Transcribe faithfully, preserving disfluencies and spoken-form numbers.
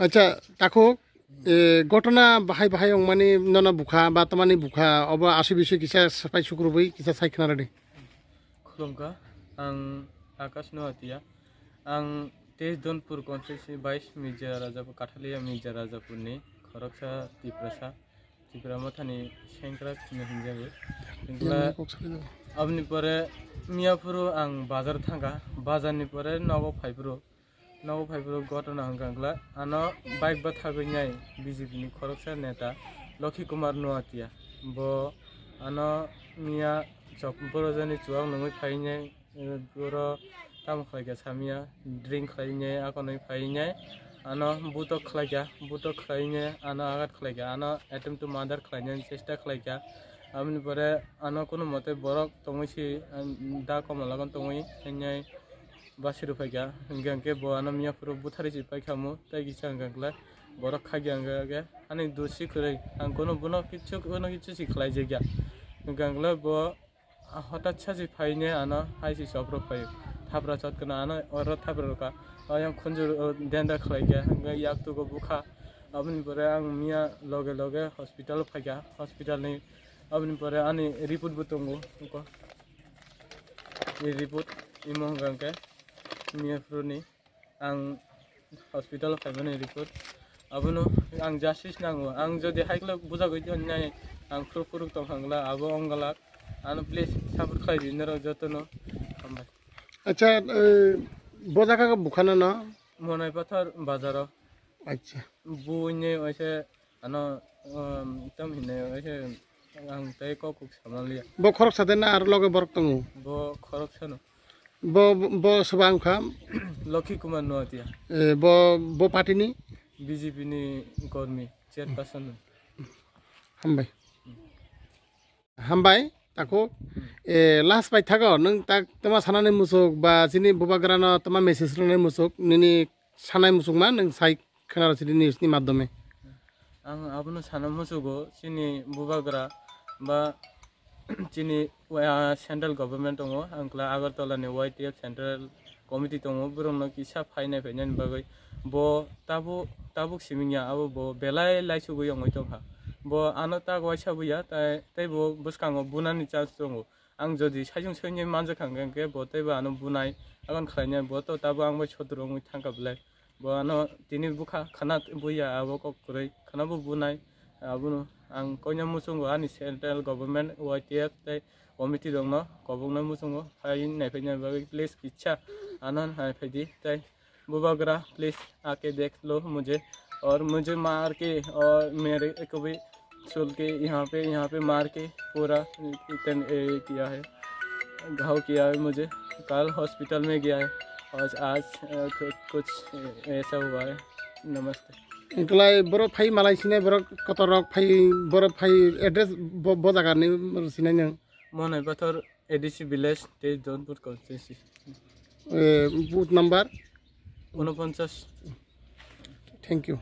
Acha, takhuk, e, gotona bahai bahai wngmani nono bukha ba tamani bukha, obo asui bisui kisa sapai sukrubui kisa sai khna rwdi. Khulumkha, ang Akash Noatia. Ang teis Donpur constituency bais Mirza Rajapur, Kathalia Mirza Rajapurni khoroksa Tiprasa, Tipra Mothani sengkrak hwnwi hwnjago. Aboni pore miyaphuru ang bazar thangkha, bazarni pore nogo phaiphuru, nogo phaiphuru gotona hwnkha wngkha, ano bike bathagwi nai B J P ni khoroksa neta Lokhi Kumar Noatia. Bo ano miya chok borojani chuwak nungwi phainai, eh, boro tamo khlaikha samya, drink khlainai, akonwi phainai, ano butok khlaikha, butok khlainai, ano agat khlaikha, ano attempt to murder khlainani chesta khlaikha. Aboni pore ano kono mote borok tongwi si, eh, da komolagon tongwi, hwnwi basi rwphaikha, hwnkhe bo ano miyaphuru butharwi si paikha mu, tei kisa hwnkha khlai borok khakya hwnkha khe ani dosi kwrwi, ang kono bono kichu, bono kichu si khlaijakya, hwnkha khlai bo hotat sachi phaine ano hai si chopro phaio, thapra chot kana ano oro thapra rwkha, ayang khunju denda khlaikha, hwnkhe yaktugo bukha, aboni pore ang miya loge loge hospital phaikha, hospital ni aboni pore ani report bo tongo, report imo hwnkha khe miyaphuru ni. Ang hospital o phaimani report. Abono ang justice nango. Ang jodi hai khlai bujagwi tongna, ang phuru phuru tong hangla, abo onggalak. Ano please support khlai di norok jotono. Hambai. Acha, eh, bo jaga bukhana no? Monai Pathor bazaro. Acha. Buine oise ano, um, tam hinne oise ang tei kok kok samaliya. Bo khoroksa de na aro loge borok tongo? Bo khoroksano. Bo, bo soba wngkha? Lokhi Kumar Noatia. Eh, bo, bo party ni? B J P ni kormi, chairperson. Hambai. Hambai, takhuk. Eh, last bai thago, nwng tak tama sanani musuk ba chini bubagrano tama message rwnai musuk, nini sanai musukma nwng sai khwnaro chini news ni madhyome. Ang abono sana musugo chini bubagra ba chini, ah, central government tongo, ang kla Agartala ni Y T F central committee tongo, borokno kisa phainai phainani bagwi bo tabuk, tabuk simingya abo bo belai laisugwi wngwi tongkha. Bo ano tak waisa buya, tai, tei bo bwskango bunani chance tongo. Ang jodi saichung soinwi manjak kha hwnkhe bo teibo ano bunai, aboni khlainai bo to tabuk ang bai sotur wngwi thangkha belai. Bo ano tini bukha khana buya abo kok kwrwi khana bo bunai. Abono ang koina muchungo ani central government Y T F tei committee rokno kobokna muchungo phai naiphai bagwi please kisa ano hai phaidi tei Bubagra, please आके देख लो मुझे, और मुझे मार के और मेरे को भी सुल के यहाँ पे, यहाँ पे मार के पूरा इतन-, ए, किया है, घाव किया है मुझे। कल हॉस्पिटल में गया है और आज, अ, कु-, कुछ, ए, ऐसा हुआ है। नमस्ते। Wngkhlai borok phai malai sinai borok kotor rok phai, borok phai address bo, bo jaga ni sinai nang. Monai Pathor A D C village, teis Donpur constituency. Eh, booth number? Unoponchas. Thank you.